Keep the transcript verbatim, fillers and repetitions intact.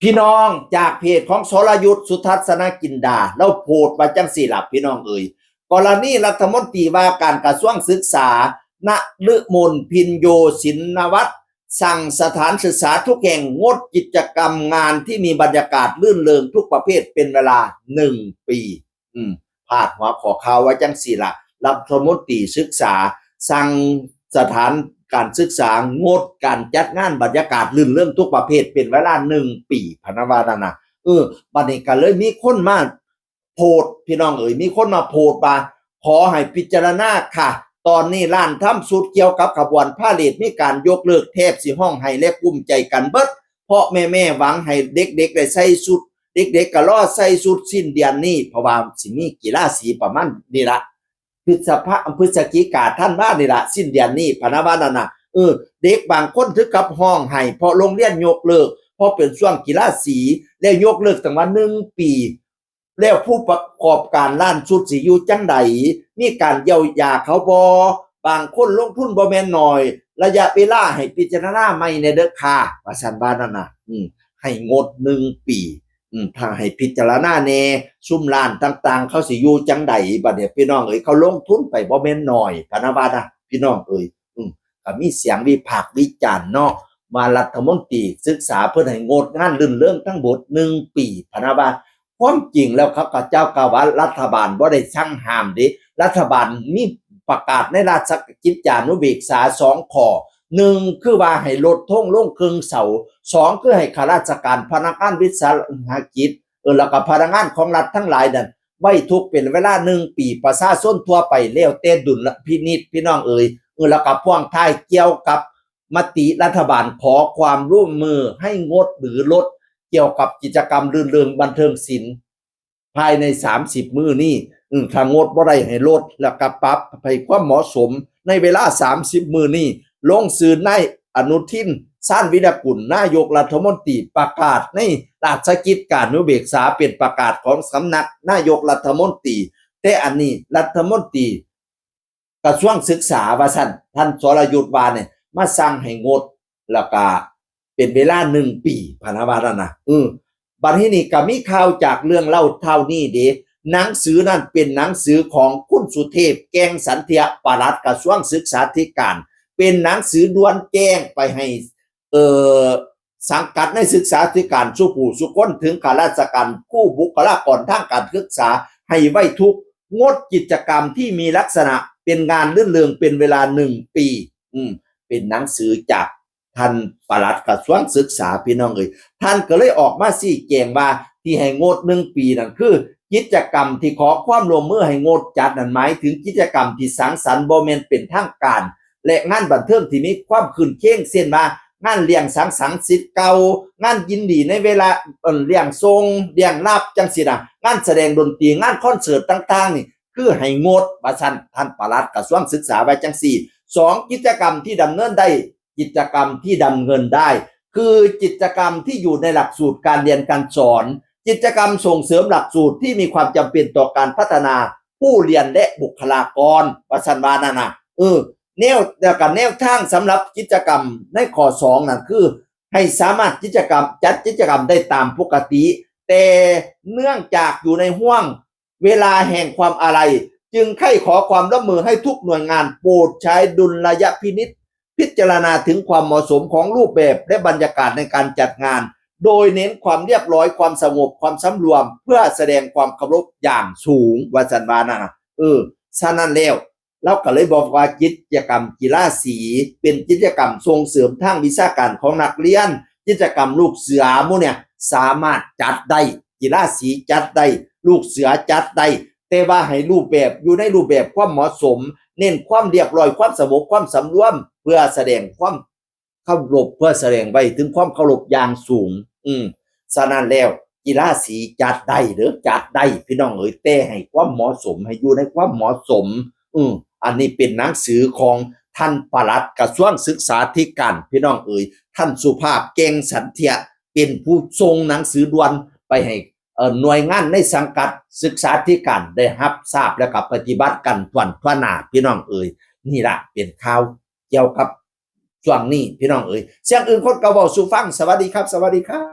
พี่น้อง จากเพจของสรยุทธ สุทัศนจินดา ลาวโพสต์ว่าจั่งซี้ล่ะพี่น้องเอ๋ย กรณีรัฐมนตรีว่าการกระทรวงศึกษา นฤมล พิญโยศินวัตร สั่งสถานศึกษาทุกแห่งงดกิจกรรมงานที่มีบรรยากาศรื่นเริงทุกประเภทเป็นเวลาหนึ่งปี อืม พาดหัวข้อข่าวว่าจั่งซี้ล่ะ รัฐมนตรีศึกษา สั่งสถานการศึกษางดการจัดงานบรรยากาศรื่นเริงทุกประเภทเป็นเวลาหนึ่งปี พะนะว่านั่นน่ะ เออ บัดนี้ก็เลยมีคนมาโพสต์ พี่น้องเอ๋ย มีคนมาโพสต์ว่า ขอให้พิจารณาค่ะ ตอนนี้ร้านทำชุดเกี่ยวกับขบวนพาเหรดมีการยกเลิก แทบสิฮ้องไห้และกุ้มใจกันเบิด เพราะแม่ๆหวังให้เด็กๆได้ใส่ชุด เด็กๆก็รอใส่ชุดสิ้นเดือนนี้ เพราะว่าสิมีกีฬาสีประมาณนี่ละ พฤษภา พฤศจิกา ธันวานี่ละ สิ้นเดือนนี้ พะนะว่านั่นน่ะ เออ เด็กบางคนถึงกับฮ้องไห้ เพราะโรงเรียนยกเลิก เพราะเป็นช่วงกีฬาสี แล้วยกเลิกตั้งว่าหนึ่งปี แล้วผู้ประกอบการร้านชุดสิอยู่จั่งใด มีการเยียวยาเขาบ่ บางคนลงทุนบ่แม่นน้อย ระยะเวลาให้พิจารณาใหม่แน่เด้อค่ะ ว่าซั่นว่านั่นน่ะ อืม ให้งดหนึ่งปี อืม ถ้าให้พิจารณาแน่ ซุมร้านต่างๆ เขาสิอยู่จั่งใด บัดนี้พี่น้องเอ๋ย เขาลงทุนไปบ่แม่นน้อย พะนะว่านะ พี่น้องเอ๋ย อืม ก็มีเสียงวิพากษ์วิจารณ์เนาะ ว่ารัฐมนตรีศึกษาเพิ่นให้งดงานรื่นเริงทั้งหมดหนึ่งปี พะนะว่า ความจริงแล้วเขาก็เจ้าก็ว่ารัฐบาลบ่ได้สั่งห้ามเด้ รัฐบาลมีประกาศในราชกิจจานุเบกษาสองข้อ หนึ่งคือว่าให้ลดธงลงครึ่งเสา สองคือให้ข้าราชการพนักงานวิสาหกิจ เออ แล้วก็พนักงานของรัฐทั้งหลายนั่น ไว้ทุกข์เป็นเวลาหนึ่งปี ประชาชนทั่วไปแล้วแต่ดุลพินิจ พี่น้องเอ๋ย เออ แล้วก็พ่วงท้ายเกี่ยวกับมติรัฐบาลขอความร่วมมือให้งดหรือลดเกี่ยวกับกิจกรรมรื่นเริงบันเทิงศิลป์ ภายในสามสิบมื้อนี้ อืม ถ้างดบ่ได้ให้ลด แล้วก็ปรับให้ความเหมาะสมในเวลาสามสิบมื้อนี้ ลงชื่อนายอนุทิน ชาญวีรกูล นายกรัฐมนตรี ประกาศในราชกิจจานุเบกษาเป็นประกาศของสำนักนายกรัฐมนตรี แต่อันนี้รัฐมนตรีกระทรวงศึกษาว่าซั่น ท่านสรยุทธว่าเนี่ย มาสั่งให้งด แล้วก็เป็นเวลาหนึ่งปี พะนะว่านั่นน่ะ อืม บัดนี้นี่ก็มีข่าวจากเรื่องเล่าเท่านี้เด้ หนังสือนั่นเป็นหนังสือของคุณสุเทพ แก้งสันเทีย ปลัดกระทรวงศึกษาธิการ เป็นหนังสือด่วนแจ้งไปให้ เอ่อ สังกัดในศึกษาธิการสู่ผู้สู่คน ถึงข้าราชการ ครู บุคลากรทางการศึกษา ให้ไว้ทุกข์ งดกิจกรรมที่มีลักษณะเป็นงานรื่นเริงเป็นเวลาหนึ่งปี อืม เป็นหนังสือจากท่านปลัดกระทรวงศึกษา พี่น้องเอ๋ย ท่านก็เลยออกมาชี้แจงว่าที่ให้งดหนึ่งปีนั่นคือ กิจกรรมที่ขอความร่วมมือให้งดจัดนั่นหมายถึงกิจกรรมที่สังสรรค์บ่แม่นเป็นทางการ และงานบันเทิงที่มีความครื้นเครง เช่นว่า งานเลี้ยงสังสรรค์ศิษย์เก่า งานยินดีในเวลา เอ่อ เลี้ยงส่ง เลี้ยงรับจั่งซี้นะ งานแสดงดนตรี งานคอนเสิร์ตต่างๆ นี่ คือให้งด ว่าซั่น ท่านปลัดกระทรวงศึกษาว่าจั่งซี้ สอง กิจกรรมที่ดำเนินได้ กิจกรรมที่ดำเนินได้ คือกิจกรรมที่อยู่ในหลักสูตรการเรียนการสอน กิจกรรมส่งเสริมหลักสูตรที่มีความจำเป็นต่อการพัฒนาผู้เรียนและบุคลากร ว่าซั่นว่านั่นน่ะ เออ แนว แล้วก็แนวทางสำหรับกิจกรรมในข้อสองนั่นคือ ให้สามารถกิจกรรม จัดกิจกรรมได้ตามปกติ แต่เนื่องจากอยู่ในห้วงเวลาแห่งความอาลัย จึงใคร่ขอความร่วมมือให้ทุกหน่วยงานโปรดใช้ดุลยพินิจ พิจารณาถึงความเหมาะสมของรูปแบบและบรรยากาศในการจัดงาน โดยเน้นความเรียบร้อย ความสงบ ความสำรวม เพื่อแสดงความเคารพอย่างสูง ว่าซั่นว่านั่นน่ะ เออ ฉะนั้นแล้ว ลาวก็เลยบอกว่ากิจกรรมกีฬาสีเป็นกิจกรรมส่งเสริมทางวิชาการของนักเรียน กิจกรรมลูกเสือหมู่เนี่ยสามารถจัดได้ กีฬาสีจัดได้ ลูกเสือจัดได้ แต่ว่าให้รูปแบบอยู่ในรูปแบบความเหมาะสม เน้นความเรียบร้อย ความสงบ ความสำรวม เพื่อแสดงความเคารพ เพื่อแสดงไว้ถึงความเคารพอย่างสูง อืม ฉะนั้นแล้ว กีฬาสีจัดได้เด้อ จัดได้พี่น้องเอ๋ย แต่ให้ความเหมาะสม ให้อยู่ในความเหมาะสม อืม อันนี้เป็นหนังสือของท่านปลัดกระทรวงศึกษาธิการ พี่น้องเอ๋ย ท่านสุภาพ แก้งสันเทีย เป็นผู้ส่งหนังสือด่วนไปให้ เอ่อ หน่วยงานในสังกัดศึกษาธิการได้รับทราบแล้วก็ปฏิบัติกันทั่วหน้า พี่น้องเอ๋ย นี่ล่ะเป็นข่าวเกี่ยวกับช่วงนี้ พี่น้องเอ๋ย เสียงอื่นคนก็เว้าสู่ฟัง สวัสดีครับ สวัสดีครับ